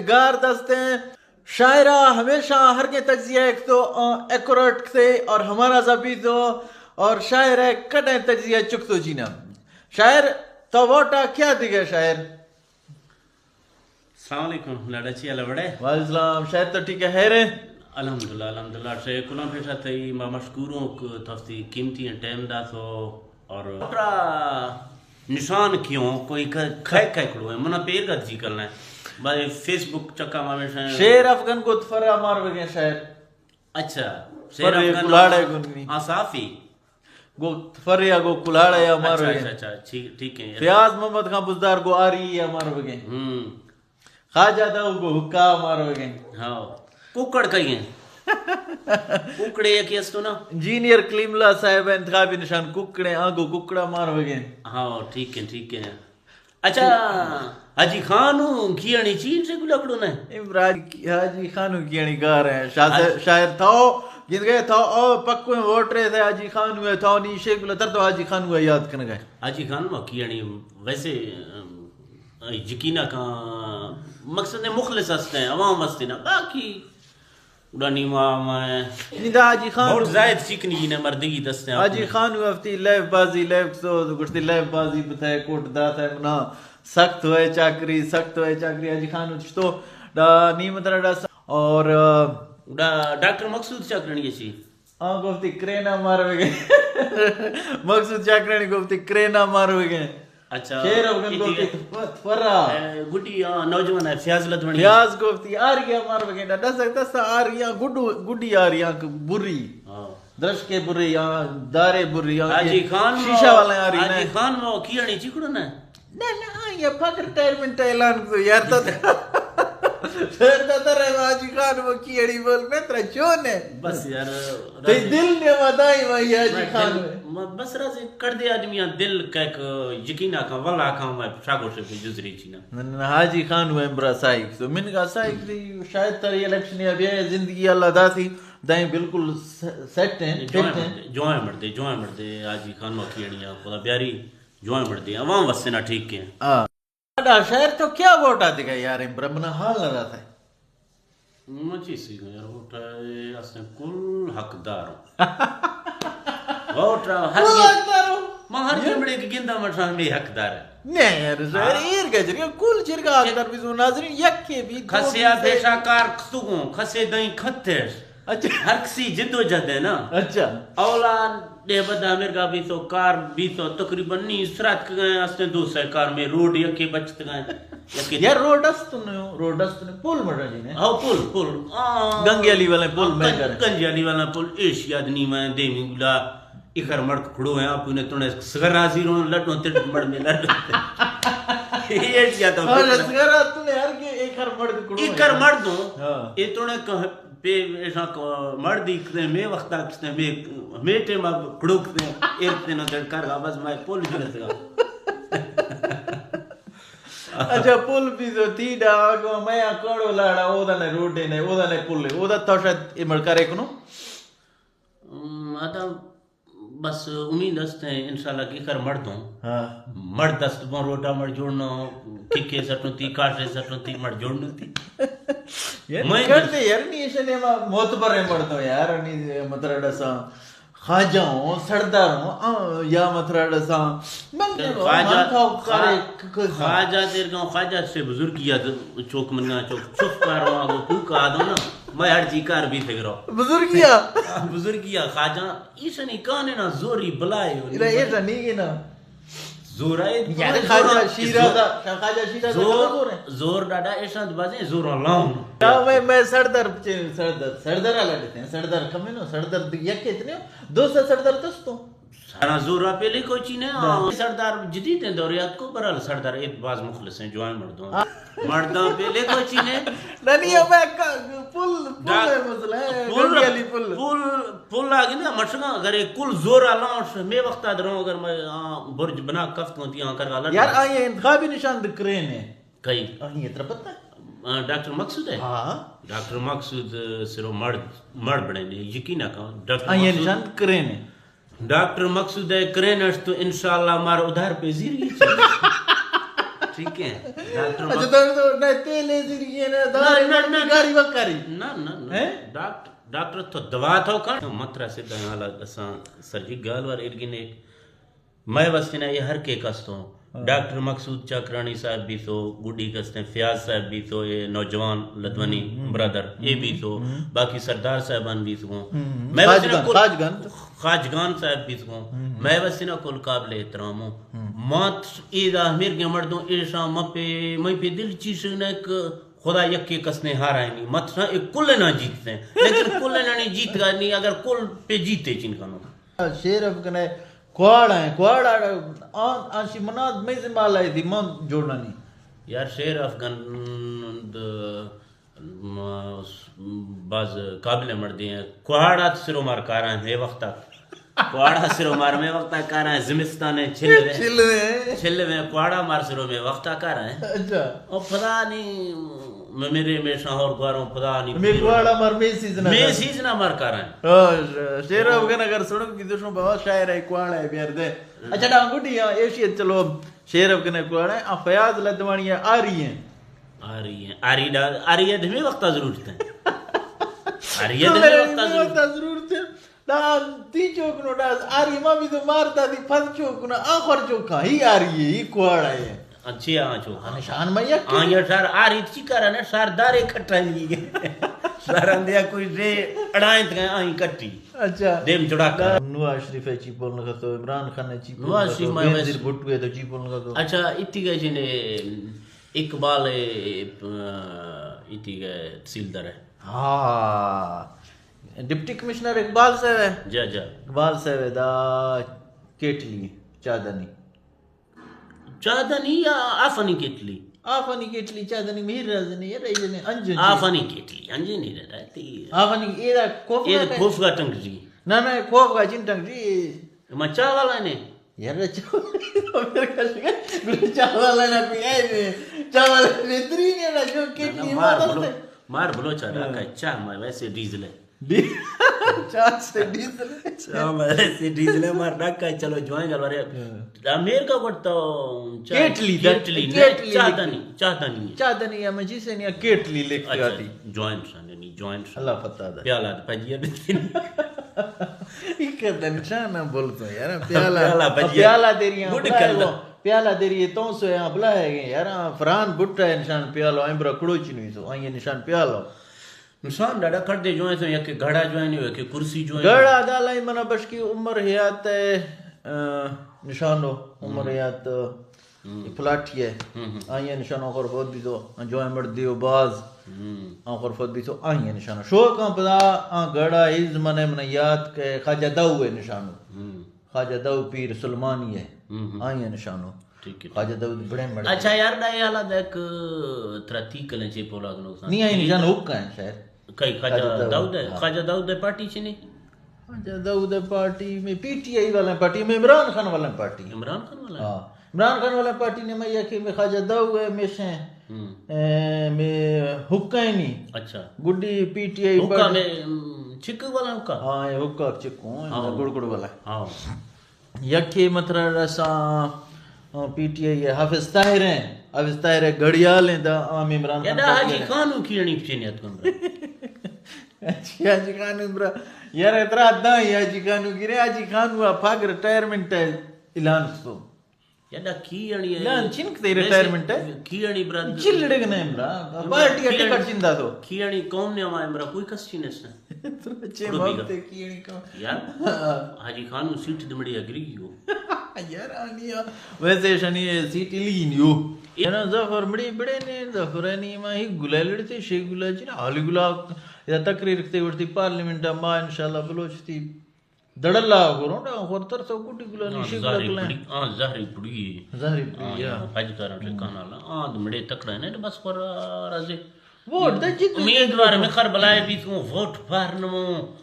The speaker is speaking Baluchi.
گار دستیں۔ شاعرہ ہمیشہ ہر کے تجزیہ ایک تو ایکوریٹ کتے اور ہمارا ذا بھی تو، اور شاعر ہے کٹیں تجزیہ چکتو جینا۔ شاعر، تو ووٹا کیا دیگے شاعر؟ السلام علیکم، لاڈا چی حال ہے بڑے؟ وعلیکم السلام، شاعر تو ٹھیک ہے، خیر ہے؟ الحمدللہ، الحمدللہ، شے کلاں پیشا تئی ما مشکور ہوں کہ تفتی قیمتی ہیں ٹائم دا تو اور ترا نشان کیوں کوئی ک-، کھے کھے کھڑو ہے، منا پیر گد جی کرنا ہے۔ بھائی فیس بک چکا ما ہمیشہ شیر افغان کو تفرا مار بگے شاعر۔ اچھا، شیر پر افغان کلاڑے گنگنی۔ ہاں، صافی۔ گو تفریا گو کلاڑے یا مار اچھا، بگے۔ اچھا، اچھا، ٹھیک، ٹھیک ہے۔ فیاض محمد خان بزدار گو آری یا مار بگے۔ ہم۔ خواجہ داؤ گو حکا مار بگے۔ ہاں۔ ککڑ کئی ہیں؟ ککڑے یکی استو نا؟ جینئر کلیم اللہ صاحب انتخابی نشان ککڑے، آ گو ککڑا مار بگے۔ ہاں، ٹھیک ہے، ٹھیک ہے۔ اچھا، حاجی خان ہوں کیانی چین سے گلا کڑو نے؟ عمران کی-، حاجی خان ہوں کیانی گار ہیں۔ شاہ سے-، حاجی شاعر تھاؤ، گند گئے تھاؤ، او پکو ہیں ووٹرے تھے حاجی خان ہوئے تھاؤ، نی شیخ گلا تر تو حاجی خان ہوئے یاد کن گئے۔ حاجی خان ہوں کیانی ویسے، ام، یقینا کان مقصد نے مخلص ہستے ہیں، عوام ہستے نا، باقی گڑا نی ما، ما نی دا حاجی خان بہت زاہد چکنی نے مردگی دستے آپ حاجی نے۔ خان ہوں افتی لیو بازی، لیو سو گشتی لیو بازی بتائے کوٹ داتا ہے منا سخت ہوئے چاکری، سخت ہوئے چاکری۔ حاجی خان ہوں چشتو دا نی مترا دا س-، اور، آ، دا ڈاکٹر مقصود چاکرانی چی؟ آ گفتی کرینا مار بگے۔ مقصود چاکرانی گفتی کرینا مار بگے۔ اچھا، شیر افغان گوتی تفرا۔ اے، گڈی، آ، نوجوان ہے، فیاض لدھوانی۔ فیاض گوتی آریا مار بگے، ڈڈا سکتا سا آریا، گڈو، گڈی آریا ک-، بری۔ ہاں۔ درشکے بری، آ، دارے بری، آ، حاجی خان شیشہ والا آری حاجی خان مو کیانی چکڑو نا؟ نہ، نہ، آ، یہ پاک ریٹائرمنٹ اعلان کو یار، تا پھر تا ترے حاجی خان مو کیانی بول میں ترا چون ہے۔ بس یار، تئی دل نے ودائی ما یہ حاجی خان میں۔ ما بس راضی کر دے آدمیاں دل کہ، کہ یقین آکھاں، واللہ آکھاں، میں شاگوش پہ جزری چینا۔ نہ، نہ، حاجی خان ہوئے برا سائیک۔ تو من کا سائیک دی شاید تری الیکشن یا بیا زندگی اللہ داتی دائیں بالکل س-، سیٹ ہیں، فٹ ہیں۔ جوائیں مردے، جوائیں مردے، حاجی خان مو کیڑیاں، خدا بیاری، جوائیں مردے، عوام واسطے نہ ٹھیک ہیں۔ ہاں۔ اڈا شہر تو کیا ووٹ آ دیگا یار، برمنا حال نہ رہتا ہے۔ مچی سی گو یار، ووٹ اسیں کل حقدار ہوں۔ ووٹ ہر کل حقدار ہوں۔ ما ہر کمڑے کی گندا مٹھا میں حقدار ہے۔ نہیں یار، ظاہر ہاں۔ ایر گجری، کل جرگا حقدار بھی زو ناظرین، یک کے بھی، دو کھسیا بھی، پیشا کار کتگوں، کھسے دائیں کھتش۔ اچھا۔ ہر کسی جد و جد ہے نا۔ اچھا۔ اولا ڈے بدا مرگا بھی تو کار بھی تو تقریباً نی سرات کے گئے ہستے دو سہ کار میں روڈ یکے بچت گئے۔ یکے یار روڈ است نو، روڈ است نو، پل مڑا جی نے۔ ہاں، پل، پل۔ آ، گنگی علی والے پل ہاں، میں گن-، کر۔ گنگی علی والا پل، ایشیا دنی میں دیمی گلا، اخر مڑک کھڑو ہیں، آپ نے تنے سگر حاضر ہوں، لڈو تیرے مڑ میں لڈو۔ ایشیا تو ہاں، سگر تو نے ہر کے اخر مڑک کھڑو ہیں۔ اخر مڑ دو۔ ہاں۔ اے تنے کہ پہ ایشاں کو مڑ دیکھتے میں وقت آکستے میں، میں ٹائم اب کھڑوکتے ایر تے نو تڑ کر گا، بس میں پل جلس گا۔ اچھا، پل بھی تو تھی ڈا کو میں آ کڑو لاڑا، او دا نے روڈ نے، او دا نے پل، او دا تو شاید اے مڑ کرے کنو۔ ام، آتا بس امید است ہیں انشاءاللہ کہ کر مڑ دوں۔ ہاں۔ مڑ دست بوں روٹا مڑ جوڑنا، ککے سٹوں تی، کاٹے سٹوں تی، مڑ جوڑنا تی۔ یار، میں کر دے یار، نی ایسے نے ما معتبر ہے مڑ دوں یار، نی مطلب ایسا خواجہ ہوں، سردار ہوں، آ، یا مطلب ایسا من خواجہ، من تھا کرے خوا-، ک-، ک-، خواجہ تیر گاؤں، خواجہ سے بزرگی یاد چوک منگا چوک، چپ کار وہاں کو پوکا دو نا، میں ہر جی کار بھی تگرو۔ بزرگی آ۔ بزرگی آ، خواجہ ایشانی کانے نا زوری بلائے ہو۔ ادا ایشا نیگے نا۔ زور آئے۔ یار زور خواجہ شیرازا، زور، خواجہ شیرازا زور، زور ہے۔ زور ڈاڈا ایشان تو بازیں زور لاؤں۔ یا میں، میں سردار چے، سردار، سردار آلا لیتے ہیں، سردار کمے نو، سردار یک اتنے، دو سا سردار تستو۔ سارا زور پہ لے کوچی نے، ہاں۔ سردار جدید ہیں دوریات کو، برال سردار ایک باز مخلص ہیں، جوان مردوں۔ ہاں۔ مرداں پہ لے کوچی نے۔ نہ، نہیں، ہمیں کا-، پل، پل ڈا-، ہے مسئلہ ہے، پل، گنگی علی پل۔ پل، پل آگے نا، مشگاں، اگر ایک کل زور آ لانش، میں وقت آ دروں، اگر میں، آ، برج بنا کفت ہوں، تی آنکر غلط یار، ہے۔ آئی انتخابی نشان دکرین ہے۔ کئی؟ آئی اتنا پتہ ہے؟ آ، ڈاکٹر مقصود ہے؟ ہاں۔ ڈاکٹر مقصود، سرو مڑ، مڑ بڑے نے، یقین نہ کہاں۔ ڈاکٹر آئی مقصود نشان دکرین ہے۔ ڈاکٹر مقصود ء کرین اش تو انشاءاللہ مار ادھار پہ زیرگی چی۔ ٹھیک ہے۔ ڈاکٹر اچھا، مخ- تو، تو نہ تیل ہے زیرگی ہے، نہ دار نہ، ہے، نہ، نہ، نہ۔ گاڑی وکاری۔ نہ، نہ، نہ۔ ہیں؟ ڈاکٹر، ڈاکٹر تو دوا تو کھا۔ مترا سے داں حالا اساں سرجی گال وار ارگنے۔ مئے واسطے نہ یہ ہر کے کستوں۔ ہاں۔ ڈاکٹر مقصود چاکرانی صاحب بیتو، گڈی کستیں فیاض صاحب بیتو، یہ نوجوان لدونی ہم، ہم، برادر، ہم، یہ بیتو، ہم۔ باقی سردار صاحبان بیتو۔ ہم، ہم۔ مئے واسطے نہ خواجگان، کل خواجگان۔ خواجگان صاحب بیتو۔ ہم، ہم۔ مئے واسطے نہ کل قابل احترام ہو۔ ہم۔ مات اے دا امیر کے مردوں ایشاں مپے، مئی پہ دل چیز نہ کہ خدا یکے کس نے ہارا نہیں۔ مت سا ایک کل نہ جیتتے ہیں۔ لیکن کل نہ نہیں جیت گا نہیں، اگر کل پہ جیتے چن کنو۔ شیر افغن ہے، کواڑ ہیں، کواڑ آ-، آ-، آنشی مناد میں ذمہ لائی دی، من جوڑنا نہیں۔ یار شیر افغن د-، م-، باز قابل مردی ہیں۔ کواڑا سرو مار کارا ہیں، ہے وقتا۔ کواڑا سرو مار میں وقتا کارا ہیں، زمستان ہیں، چھل وے۔ چھل وے۔ چھل وے، کواڑا مار سرو میں وقتا کارا ہیں۔ اچھا۔ او پدا نہیں، میں میرے میں شاہور گواروں پدا نہیں۔ میں کواڑا مار میں سیزن میں سیزن مار کارا ہیں۔ ہاں، شیر افغن اگر سنک بھی دوشوں بہت شاعر ہے، کواڑا ہے، بیار دے۔ اچھا، ڈاں گڈی، ہاں، ایشی چلو، شیر افغن کواڑا ہے، آ فیاض لدوانی ہے، آ رہی ہیں۔ آ رہی ہیں، آ رہی ڈا-، آ رہی ہے، دھمے وقتا ضرورت ہے۔ آ رہی ہے، دھمے وقتا ضرورت۔ وقتا ضرورت ہے۔ دا تی چوک نو ڈاز، آ رہی ما بھی تو مارتا دی پھل چوک نو، آخر چوکا، ہی آ رہی ہے، ہی کواڑا ہے۔ اچھی آ چوکا۔ نشان میں یک آ یہ شار آ رہی چی کرا نا، شار دارے کٹا نہیں گئے۔ شار اندیا کوئی رے اڑائیں تھے، آئیں کٹی۔ اچھا۔ دیم چڑا کر۔ نواز شریف ہے چی بولنے کا تو، عمران خان ہے چی بولنے نواز کا شریف تو، میں بینظیر ویسے بھٹو ہے تو چی بولنے کا تو۔ اچھا، اتھی گئے جنے اقبال ہے، پ-، اتھی گئے تحصیلدار ہے۔ ہاں۔ ڈپٹی کمشنر اقبال صاحب ہے۔ جا، جا۔ اقبال صاحب ہے دا کیٹلی، چادنی۔ چادنی یا آفانی کیٹلی؟ آفانی کیٹلی، چادنی میر رازنی، یہ رہی جنے انجن چی۔ آفانی کیٹلی، انجن نہیں رہتا ہے، تی-، آفانی، یہ دا کوفہ یہ دا کا کوفہ کا ٹنگ جی۔ نہ، نہ، کوفہ کا چن ٹنگ جی۔ ما چاہ والا نے۔ یار، چاہ والا، پھر کش گئے۔ گلو چاہ والا نہ کوئی آئے نے۔ چاہ والا بہترین ہے نا، جو نہ، نہ، کیٹلی مار بلو-، مار بلوچا ڈاکا ہاں۔ چاہ ما ویسے ڈیزل ہے۔ ڈی-، چاہ سے ڈیزل ہے۔ چاہ ما ویسے ڈیزل ہے، مار ڈاکا چلو جوائیں گل ورے۔ ہاں۔ امیر کا کرتا ہوں، چاہ کیٹلی، دا کیٹلی، کیٹلی چاہ لکھ۔ دانی، چاہ دانی ہے۔ چاہ دانی ہے، میں جیسے نہیں، کیٹلی لکھ کے اچھا، آتی۔ جوائن سانے نہیں، جوائن سانے۔ اللہ پتہ دا۔ پیالہ دا پجیا دے۔ ایک دن نشان نہ بولتا یار، پیالہ، پیالہ بجیا۔ پیالہ دے رہی ہیں، گڈ بلا ہے کلر۔ وہ، پیالہ دے رہی ہے، تو سو یہاں بلا ہے یار، فرحان بھٹو ہے نشان پیالو، ایم برا کڑوچی نہیں سو، آئیں نشان پیالو۔ نشان ڈاڈا کر دے جو ہے تو یک گھڑا جو ہے نہیں، یک کرسی جو ہے۔ گھڑا دا لائی منا بشکی عمر حیات ہے، آ، نشانو، عمر ہم۔ حیات۔ ہم۔ یہ پلاٹی ہے۔ ہم، ہم۔ آئی نشان آخر فوت بیتو، جو ہے مڑ دیو باز۔ ہم۔ آخر فوت بیتو، آئی نشان۔ شوق ہم پدا، آ گڑا ایز منے من یاد کہ خواجہ داؤ ہے نشانو۔ ہم۔ خواجہ داؤ پیر سلمانی ہے۔ ہم، ہم۔ آئی نشانو۔ ٹھیک ہے، ٹھیک۔ خواجہ داؤد بڑے مڑ۔ اچھا یار، دا یہ حالا دیکھ، ترا تی کلیں چے پولا کنو سان۔ نہیں، آئی نشان حق ہے شاید۔ کئی خواجہ خواجہ داؤد۔ داؤد ہے؟ ہاں۔ خواجہ داؤد ہے پارٹی چی نہیں؟ خواجہ داؤد ہے پارٹی میں، پی ٹی آئی والا پارٹی میں، عمران خان والا پارٹی۔ عمران خان والا؟ ہاں۔ عمران خان والا پارٹی نے میں یکی میں خواجہ داؤ ہے، میں سے، ہم۔ اے، میں حقہ نہیں۔ اچھا۔ گڈی پی ٹی آئی حقہ پارٹی۔ میں، ہم، چھک والا حقہ؟ ہاں، یہ حقہ چھک ہوں، ہاں۔ گڑ گڑ والا۔ ہاں۔ یکے مترا رساں، آ، پی ٹی آئی ہے، حافظ طاہر ہیں، حافظ طاہر ہے، گھڑیال ہیں، دا عام عمران خان یدا پارٹی حاجی ہے۔ خانو کیانی پچے نیت کن برا۔ اچھی حاجی خانو برا۔ یار اترا دا ہی حاجی خانو گرے، حاجی خانو آ پاگ ریٹائرمنٹ ہے اعلان کتو۔ یدا کیانی ہے۔ اعلان چنک تے ویسے ریٹائرمنٹ ہے۔ کیانی برا۔ چلڑے گنے برا۔ پارٹی کا کیانی ٹکٹ چندا تو۔ کیانی قوم نے ہمارے برا کوئی کس چینے سے۔ تو بچے بڑو موت بیگا۔ تے کیانی قوم۔ یار، ہاں۔ حاجی خانو سیٹ دمڑی اگری گیو۔ یار، آنی آ، ویسے شنی سیٹ الی نیو۔ نا ظفر مڑی بڑے نے، ظفر نی ما ہی گلا لڑتے، شے گلا چنا، حالی گلا، یا تقریر کتے ورتی پارلیمنٹ ما انشاءاللہ بلوچ تی دڑلا کرو نا، خور تر سو کٹی گلا نی، ہاں، شے گلا زہری کلا۔ پڑی، ہاں، زہری پڑی۔ زہری پڑی، ہاں، یا۔ یا، پج کارا ٹھکانا لا، ہاں، مڑے تکڑا نے، بس خور رازے۔ ووٹ دے جی تو امیدوار میں خر بلائے بھی تو ووٹ پار نمو۔